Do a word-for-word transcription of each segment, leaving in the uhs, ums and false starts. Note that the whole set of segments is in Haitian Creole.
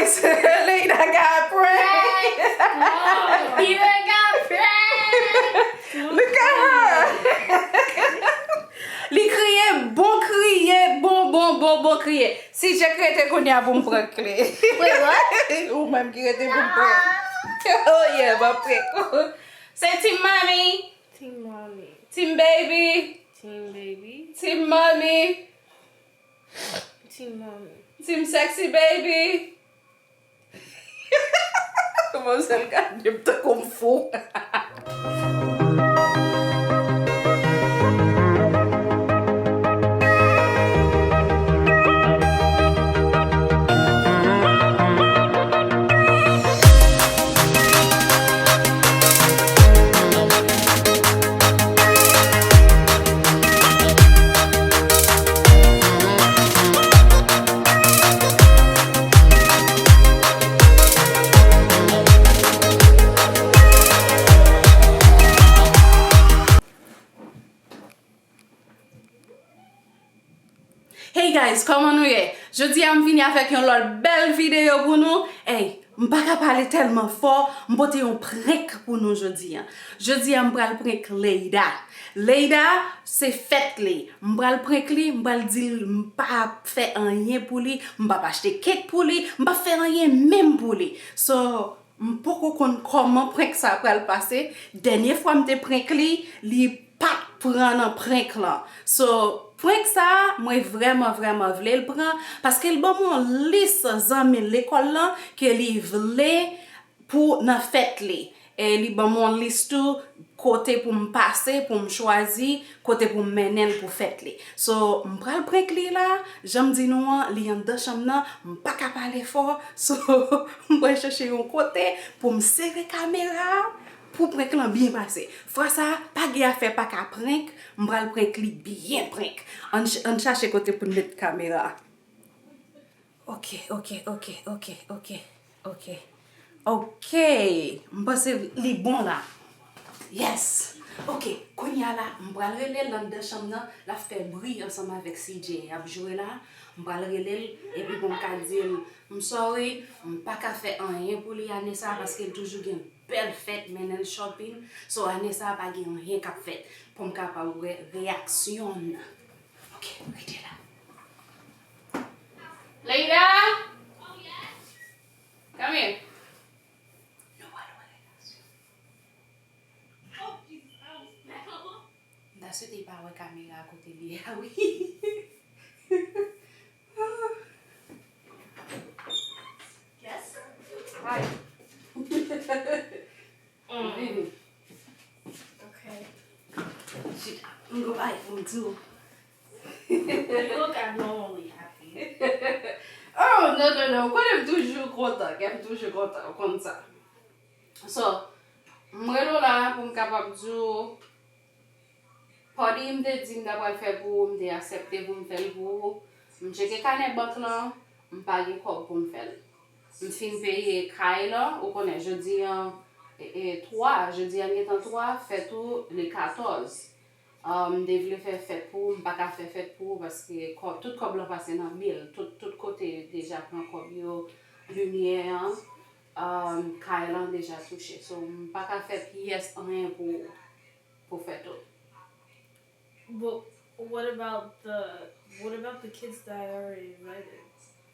Leïda got prank. Leïda got prank. Look at her. Li kriye, bon kriye, bon, bon, bon, bon kriye. Si Jack rete kounye a pou m prank li. Wait, what? Ou menm ki rete pou m prank. Oh yeah, m ap prank ou. Say team mommy. Team mommy. Team baby. Team baby. Team mommy. Team mommy. Team sexy baby. Manzèl gade m tankou m fou. Hey guys, kòman nou ye? Jodi a m vini avèk yon lòt bèl videyo pou nou. Hey, m pa ka pale tèlman fò, m pote yon prank pou nou jodi a. Jodi a m pral prank Leïda. Leïda, se fèt li. M pral prank li, m pral di l m p ap fè anyen pou li, m p ap achte kèk pou li, m p ap fè anyen menm pou li. So, m poko konn kòman prank sa pral pase. Dènye fwa m te prank li, li pa t pran nan prank lan. So, prank sa, mwen vrèman, vrèman vle l pran, paske l ban m yon lis zanmi lekòl lan ke li vle pou nan fèt li. E li ban m yon lis tou kote pou m pase, pou m chwazi kote pou m mennen l pou fèt li. So, m pral prank li la, jan m di nou an, li anndan chanm nan, m pa ka pale fò. So, m pral chèche yon kote pou m sere kamera a, pou prank lan byen pase. Fwa sa, pa gen afè pa ka prank, m pral prank li byen prank. Ann ch-, ann chache kote pou n met kamera a. Ok, ok, ok, ok, ok, ok, ok. M panse li bon la. Yes! Ok, kounye a la, m pral rele l anndan chanm nan, l ap fè bri ansanm avèk C J. Y ap jwe la, m pral rele l, epi pou m ka di l, "M sorry, m pa ka fè anyen pou li ane sa, paske l toujou gen bèl fèt, mennen l shopping. So, ane sa a pa gen anyen k ap fèt." Pou m kapab wè reyaksyon l. Ok, rete la. Leïda! Come here. Nou pral wè reyaksyon. M ta swete pa wè kamera a kote li ye a, wi. Yes. Hi. Mm. Vini. Okay. Chita. M gon bagay pou m di w. You look abnormally happy. Oh, non, non, non. Ou konnen m toujou kontan. Kè m toujou kontan. Ou konn sa. So, m rele w la pou m kapab di w, party m te di m ta pral fè pou ou, m te aksepte pou m fè l pou ou. M tcheke kanè bank lan, m pa gen kòb pou m fè l. M fin peye kay lan, ou konnen, jodi an, e, e, twa, jodi an gentan twa, fèt ou le katòz. Ah, m te vle fè fèt pou ou, m pa ka fè fèt pou ou paske kòb, tout kòb lan pase nan bil. Tout, tout kote deja pran kòb yo, limyè an, ah, kay lan deja touche. So, m pa ka fè pyès anyen pou, pou fèt ou. But what about the, what about the kids that I already invited?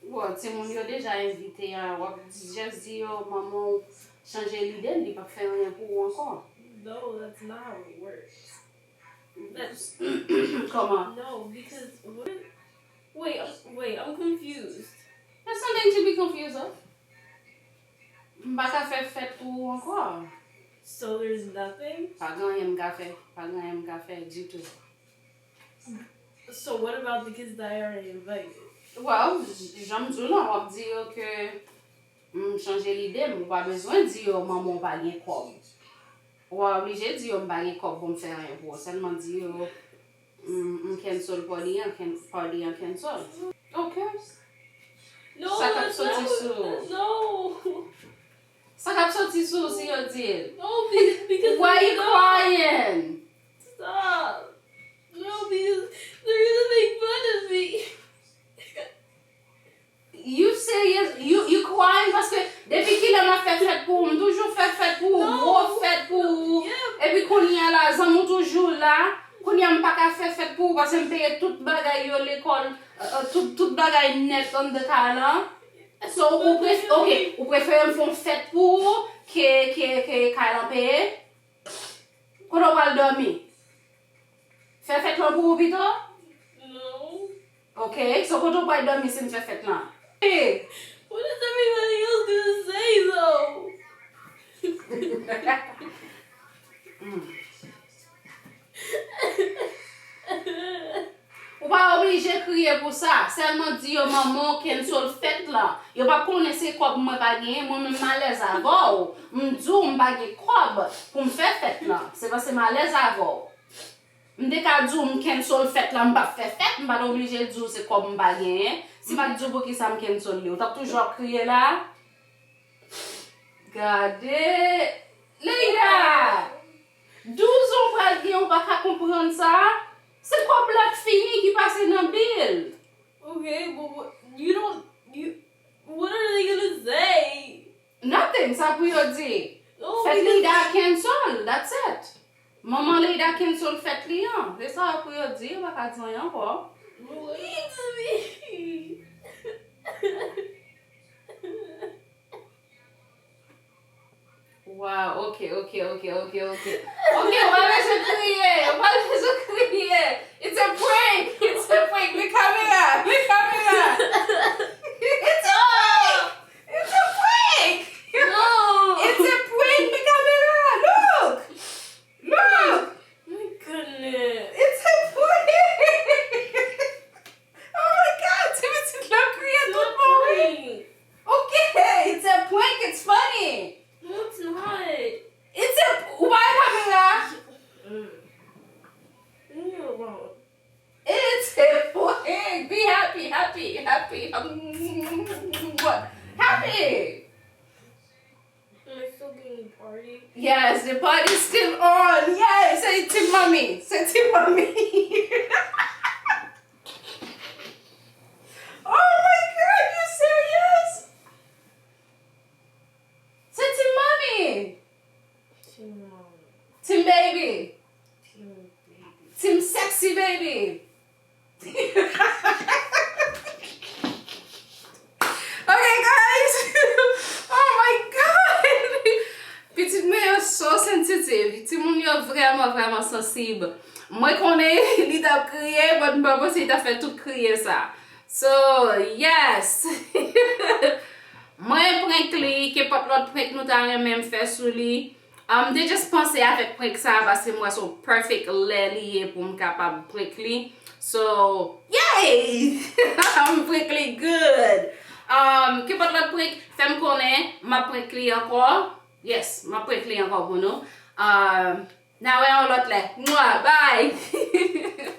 Bon, timoun yo deja envite a, w ap just di yo, manman w chanje lide l, li p ap fè anyen pou ou ankò. No, that's not how it works. That's Kòman? No, because what? Wait, I'm, wait, I'm confused. There's nothing to be confused of. M pa ka fè fèt pou ou ankò. So there's nothing? Pa gen anyen m ka fè. Pa gen anyen m ka fè ditou. So what about the kids that I already invited? Well, j-, jan m di w lan, w ap di yo ke m chanje lide m. Ou pa bezwen di yo manman w pa gen kòb. Ou pa oblije di yo m pa gen kòb pou m fè anyen pou ou. Sèlman di yo m, m cancel party an, can-, party an cancel. Ok. No, Sa k ap that's soti not what, sou ou? No. Sa k ap soti sou ou si yo di l? No, because, because Why you no. crying? Stop. No, because they're gonna make fun of me. You Serye, you, you crying? Paske depi kilè m ap fè fèt pou ou? M toujou fè fèt pou ou, gwo fèt pou ou. Epi kounye a la, zanmi w toujou la. Kounye a m pa ka fè fèt pou ou paske m peye tout bagay yo, lekòl, euh, euh, tout, tout bagay nèt anndan kay lan. So, ou pref-, ok, ou prefere m fè yon fèt pou ou ke, ke, ke kay lan peye? Kote w pral dòmi? Fè fèt lan pou ou pito? Non. Ok, so kote w pral dòmi si m fè fèt lan? Hey! What is everybody else gonna say though? Mm. Ou pa oblije kriye pou sa. Sèlman di yo manman w cancel fèt lan. Yo pa konnen se kòb mwen pa genyen. Mwen menm m alèz avè w. M di w m pa gen kòb pou m fè fèt lan. Se paske m alèz avè w. M te ka di w m cancel fèt lan, m p ap fè fèt. M pa t oblije di w se kòb m pa genyen. Si m pa t di w poukisa m cancel li, ou t ap toujou ap kriye la? Gade. Leila! Douz an w pral gen, ou pa ka konprann sa? Se kòb la k fini ki pase nan bil. Okay, but what, you don't, you, what are they gonna say? Nothing, sa pou yo di. No, fèt Leida cancel, that's it. Manman Leida cancel fèt li an. Se sa pou yo di, yo pa ka di anyen ankò. What? Wow, ok, ok, ok, ok, ok. Ok, ou pa bezwen kriye, ou pa bezwen kriye. It's a prank, it's a prank. Men kamera, men kamera. It's a prank, it's a prank. No. It's a prank, men kamera. Look, look. My goodness. It's a prank. Oh my God, ti pitit la kriye tout mouri. Ok, it's a prank, it's funny. No, it's not. It's a, ou pa wè kamera? Mm. Leave me alone. It's a prank. Be happy, happy, happy. Um, happy. Am I still being party? Yes, the party is still on. Yes, say Team Mommy. Say Team Mommy. Oh my God, you serious? Say Team Mommy. Team Mommy. Team Baby. Team Baby. Team Sexy Baby. Ok, guys. Oh my God. Pitit mwen yo so sensitive. Timoun yo vrèman, vrèman sansib. Mwen konnen li t ap kriye, but m pa panse li t ap fè tout kriye sa. So, yes. Mwen prank li, kenpòt lòt prank nou ta renmen m fè sou li. Um, m te just panse avèk prank sa a, paske m wè se yon perfect lè li ye pou m kapab prank li. So, yay! M prank li good. Um, kenpòt lòt prank, fè m konnen, m ap prank li ankò. Yes, m ap prank li ankò pou nou. Um, n a wè yon lòt lè. Mwa, bye!